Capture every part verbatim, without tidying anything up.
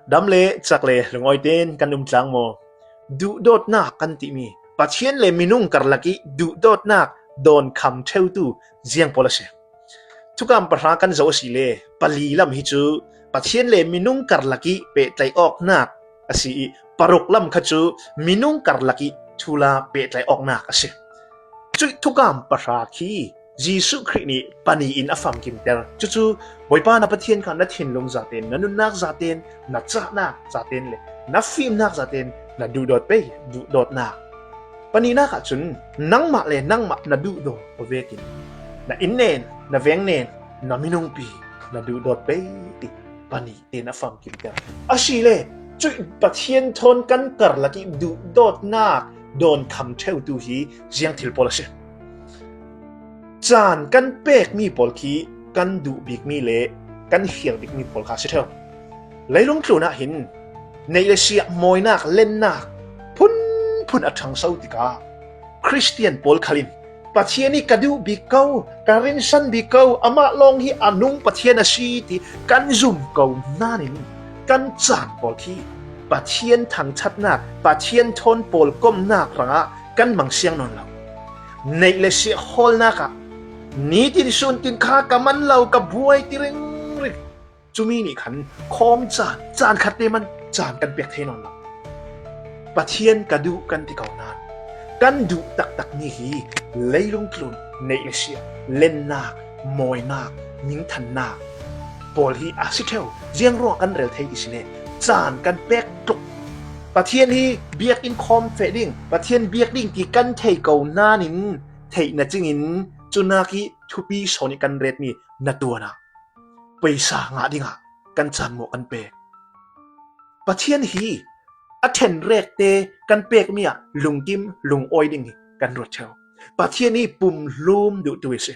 Dam le cak le lungawi ten kan um tlang maw? Duhdawtnak kan timi Pathian le minung karlak ih duhdawtnak dawnkham ṭheutu ziang pawl a si. Thukam pahra kan zoh asile pali lam hi cu Pathian le minung karlak ih pehtlaih awknak a si ih paruk lam kha cu minung karlak ih thula pehtlaih awknak a si. Cuih thukam pahra khi Jesuh Khrih nih pani in a famkimter. Cucu Bawipa na Pathian kha na thinlung zaten, na nunnak zaten, na cahnak zaten le na fimnak zaten na duhdawt pei, duhdawtnak. Panihnak ahcun nangmah le nangmah na duhdaw aw vekin na inn nen, na veng nen, na minungpi na duhdawt pei ti pani in a famkimter. Asile cuih Pathian thawn kan karlak ih duhdawtnak dawnkham ṭheutu hi ziang thil pawl a si. Caan kan pekmi pawl khi kan duh bikmi le kan hial bikmi pawl kha a si ṭheu. Leilung tlun ah hin neih le siah mawinak lennak phunphun a ṭhangso tikah Khristian pawl khal in Pathian ih ka duh bik ko, ka rinsan bik ko, amah lawng hi a nung Pathian a si ti kan zum ko nain kan caan pawl khi Pathian thangṭhatnak, Pathian thawn pawlkomnak hrangah kan mang siang nawn lo. Neih le siah hawlnak ah nitin suntin kha ka man lo, ka buai ti ringring. Cumi nih khan khawm caan, caan khatte man caan kan pek thei nawn lo. Pathian ka duh kan ti ko nain kan duh taktakmi hi leilung tlun neih le siah, lennak, mawinak, mingthannak pawl hi a si ṭheu. Ziang ruangah kan rel thei ti sile caan kan pek tluk. Pathian hi biakinn khawm feh ding, Pathian biak ding ti kan thei ko nain theih na cingin cunak ih thupi sawn ih kan retmi na tuan ah paisa ngah dingah kan caan maw kan pek. Pathian hi a ṭhenrekte kan pekmi ah lungkim lungawi ding hi kan ruat ṭheu. Pathian hi pumhlum duhtu hi si.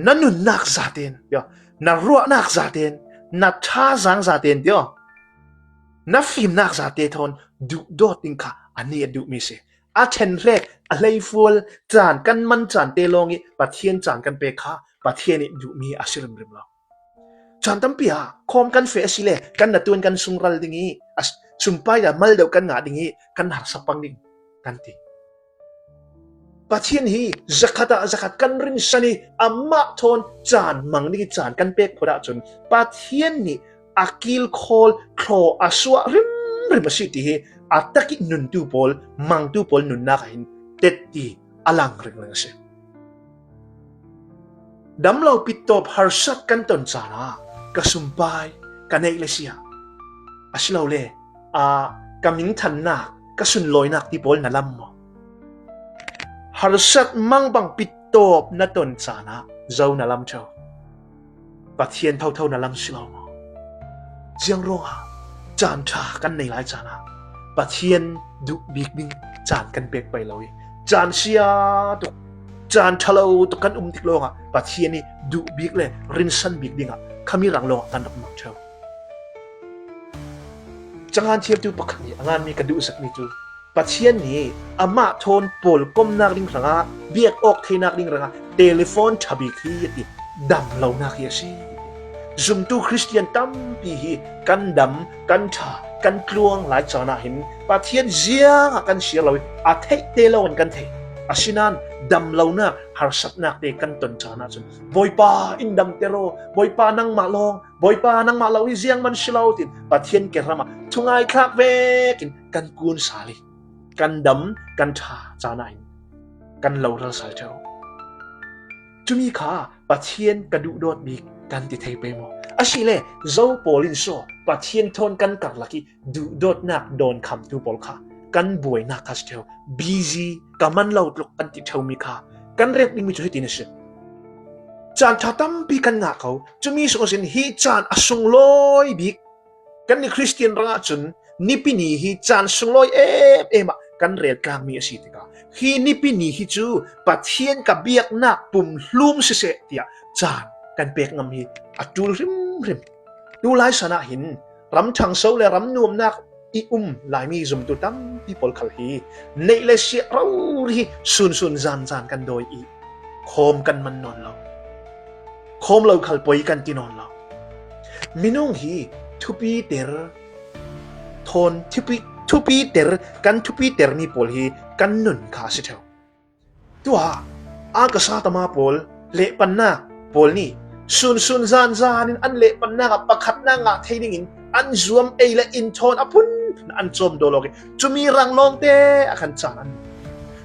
Na nunnak zaten tio, na ruahnak zaten, na ṭhazaang zaten tio, na fimnak zate thawn duhdawt ding kha a ni a duhmi si. A ṭhenrek, a hleifual, caan kan man caante lawng ih Pathian caan kan pek kha Pathian ih duhmi a si rimrim lo. Caan tampi ah khawm kan feh asile kan na tuan kan sungral ding ih a sumpai ah mal deuh kan ngah ding ih kan harsa pang ding kan ti. Pathian hi zakhat ah zakhat kan rinsan ih amah thawn caan mang ding ih caan kan pek phut ahcun Pathian nih a kilkhawl thlaw a suah rimrim a si ti hi a tak ih nuntu pawl, mangtu pawl nunnak ah hin tetti a lang ringring a si. Damlo pittawp harsat kan ton caan ah ka sumpai, ka neih le siah, asilole a ka mingthannak, ka sunlawinak ti pawl na lam maw? Harsat mangbang pittawp na ton caan ah zo na lam ṭheu. Pathian thotho na lam si lo maw? Ziang ruangah caan ṭha kan nei lai caan ah Pathian duh bik ding caan kan pek pei lo ih caan sia tuk, caan ṭha lo tuk kan um tik lawngah Pathian ih duh bik le rinsan bik dingah khami rang lawngah kan rak mang ṭheu. Cangan thiamtu pakhat nih a nganmi ka duhzakmi cu Pathian nih amah thawn pawlkomnak ding hrangah, biak awk theinak ding hrangah telephone ṭha bik hi a ti, dam lonak hi a si. Zumtu Khristian tampi hi kan dam, kan ṭha, kan tluang lai caan ah hin Pathian ziangah kan siar lo ih a theihte lawng in kan thei. Asinain dam lonak, harsatnak te kan ton caan ahcun Bawipa in damter aw, Bawipa nangmah lawng, Bawipa nangmah lo hi ziangman si lo, tin Pathian ke hramah thungai thlak vekin kan kun sal ih kan dam, kan ṭha caan ah hin kan lo ral sal ṭheu. Cumi kha Pathian ka duhdawt bik kan ti thei pei maw? Asile zo pawl in saw Pathian thawn kan karlak ih duhdawtnak dawnkhamtu pawl kha kan buainak kha si ṭheu. Busy, ka man lo tluk kan ti ṭheumi kha kan ret dingmi cu hitin a si. Caan ṭha tampi kan ngah ko. Cumi sung ihsin hi caan a sunglawi bik, kannih Khristian rangah cun nipi ni hi caan sunglawi em em ah kan rel tlangmi a si tikah hi nipi ni hi cu Pathian ka biaknak pumhlum siseh tiah caan kan pek ngam hi a ṭul hrimhrim. Tu lai san ah hin ram ṭhangso le ram nuamnak ih um laimi zumtu tampi pawl khal hi neih le siah rori hi sunsun zanzan kan dawi ih khawm kan man nawn lo. Khawm lo khal poi kan ti nawn lo. Minung hi thupiter, thawn thupi, thupiter, kan thupiter mi pawl hi kan nun kha a si theu. Tua a ka sa tama pawl, lehpanna pawl nih sunsun zanzan in an lehpanna ah pakhatna ngah thei dingin an zuam ei le in thawn a phun an cawm dawlawk i, cumi rang lawngte a khan caan an.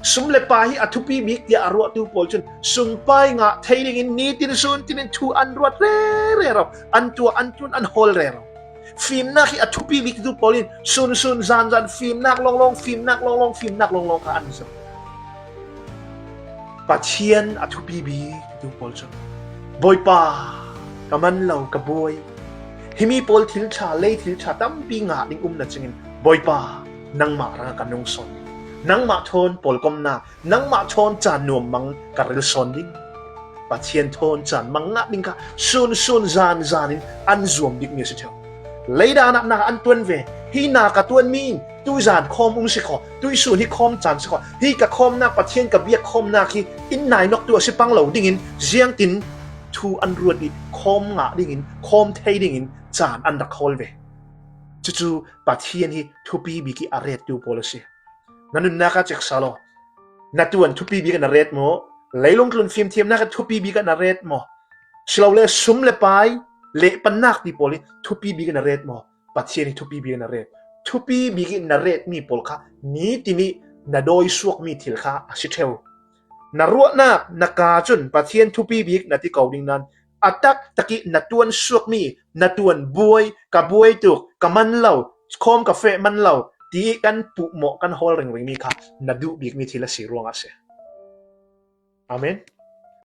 Sum le pai hi a thupi bik tiah a ruahtu pawl cun sumpai ngah thei dingin nitin sun tinin thu an ruat rero, an tuah an tun an hawl rero. Fimnak hi a thupi bik tu pawl in sunsun zanzan fimnak lawnglawng, fimnak lawnglawng, fimnak lawnglawng kha an zam. Pathian a thupi bik tu pawl cun, Bawipa, ka man lo, ka buai. Himi pawl thil ṭha, lei thil ṭha tampi ngah ding um na cingin, Bawipa, nangmah rangah ka nung sawn ding. Nangmah thawn pawlkomnak, nangmah thawn caan nuam mang ka rel sawn ding. Pathian thawn caan mang ngah ding kha sunsun zanzan in an zuam bikmi a si theu. Leidan ah na an tuan ve. Hi na ka tuanmi in tuizan khawm um si khaw, tuisun hi khawm caan si khaw, hi ka khawmnak, Pathian ka biak khawmnak hi in nainoktu a si pang lo dingin ziangtin thu an ruat i khawm ngah dingin, khawm thei dingin caan an rak hawl ve. Cucu Pathian hi thupi bik i a rettu pawl a si. Na nunnak ah ceksa law, na tuan thupi bik in a ret maw? Leilung tlun fimthiamnak ah thupi bik in a ret maw? Silole sum le pai, lehpannak ti pawl hi thupi bik in a ret maw? Pathian hi thupi bik in a ret. Thupi bik in na retmi pawl kha nitin i na dawi suakmi thil kha a si theu. Na ruahnak na ka cun Pathian thupi bik na ti ko ding nan, a taktak i na tuan suakmi, na tuan buai, ka buai tuk, ka man lo, khawm ka feh man lo, ti i kan puhmawh, kan hawl ringringmi kha na duh bikmi thil a si ruangah a si. Amen.